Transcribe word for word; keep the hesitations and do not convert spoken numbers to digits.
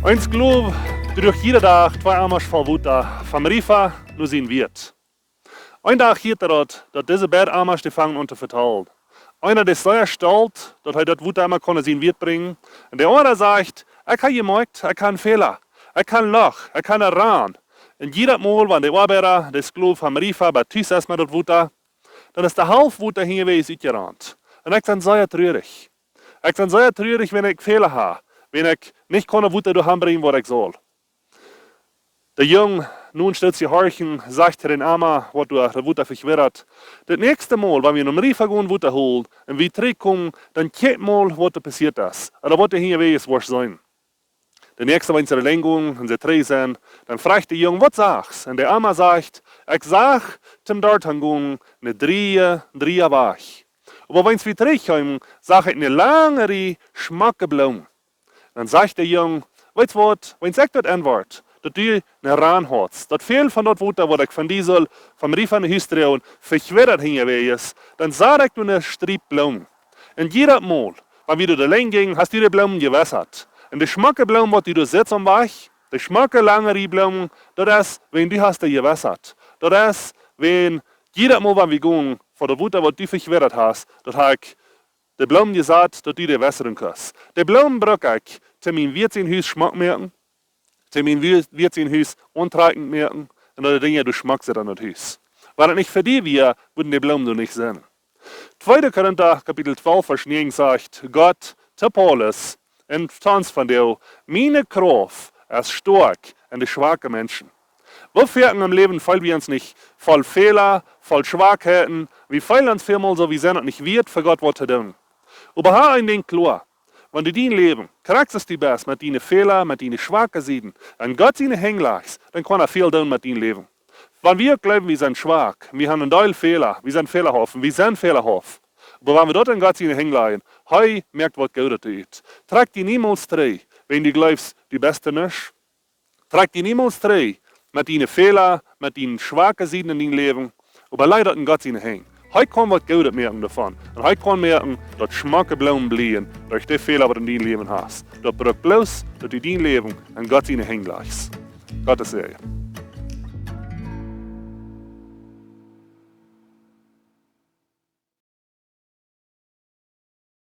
Een Sklow druach jieda Dach twee Amasch voll Wota vom Riefa no sien Wirt. Een Dach hieet hee daut, daut dise beid Amasch dee fangen aun to vetalen. Eena dee es sea stolt, daut hee daut Wota emma kunn no sien Wirt brinjen. Un de aundra sajcht: "Ekj hab jemoakjt, ekj hab een Fäla. Ekj hab een Loch, ekj hab een Ran." Un jiedet Mol, wan de Oabeida, de Sklow vom Riefa, bie tus es met daut Wota, dan es de Halft Wota hinjawäajes utjerant. Un ekj sie sea trurich. Ekj sie sea trurich, wan ekj Fäla hab, wan ekj nich kunn Wota doa han brinjen, waut ekj saul. De Jung, no een Stootje horchen, sajcht to dän Ama, waut doa daut Wota vejwieet: "Daut näakjste Mol, wan wie nom Riefa gonen Wota holen un wie trigjkomen, dan kjikj mol, waut doa passieet es, ooda waut doa hinjawäajes woat sennen." De näakjste, wan see doa lang gonen un see trigj sent, dan froagt de Jung: "Waut sachst?" Un de Ama sajcht: "Ekj sach tom Doat han gonen een drieeja, drieeja Wajch. Oba wan wie trigjkjeemen, sach ekj eene lange Rieej schmocke Bloomen." Dan sajcht de Jung: "Weetst waut, wan ekj daut enwoat, daut du een Ran haudst, daut väl von daut Wota, waut ekj von die sull vom Riefa no Hus droagen, vejwieet hinjawäajes, dan sach ekj doa eene Striep Bloomen. Un jiedet Mol, wan wie doa lang jinjen, hast du de Bloomen jewässat. Un de schmocke Bloomen, waut du doa sitst aum Wajch, de schmocke lange Rieej Bloomen, daut es, wan du hast dee jewässat. Daut es, wan jiedet Mol, wan wie gonen, fa daut Wota, waut du vejwieet hast, daut hab ekj de Bloomen jesat, daut du dee wässren kaust. De Bloomen bruck ekj, om mien Wirt sien Hus schmock moaken, om mien Wirt, Wirt sien Hus auntrakjent moaken, un daut de Dinja doa schmock sent aun daut Hus. Wan daut nich fa die wia, wudden de Bloomen doa nich sennen." Tweede Korinta, Kapitel twalf, Varsch näajen sajcht Gott to Paulus un to ons vondoag: "Miene Krauft es stoakj en de schwake Menschen." Woo foaken em Läwen feel wie ons nich voll Fäla, voll Schwakheiten? Wie feelen ons välmol soo, wie sent daut nich wieet, fa Gott waut to doonen. Oba hab een Dinkj kloa: wan du dien Läwen krakjt soo aus du best, met diene Fäla, met diene schwake Sieden, aun Gott siene Henj lajchst, dan kaun hee väl doonen met dien Läwen. Wan wie uk jleewen, wie sent schwak, wie haben een Deel Fäla, wie sent fälahauft, wie sent fälahauft. Oba wan wie daut aun Gott siene Henj lajen, hee moakt waut Goodet ut. Trakj die niemols trigj, wan du jleefst, du best nuscht. Trakj die niemols trigj met diene Fäla, met diene schwake Sieden en dien Läwen, oba laj daut en Gott siene Henj. Hee kaun waut Goodet moaken doavon. Un hee kaun moaken, daut schmocke Bloomen blieejen derch de Fäla, waut du en dien Läwen hast. Daut brukt bloos, daut du dien Läwen en Gott siene Henj lajchst. Gottes Säajen.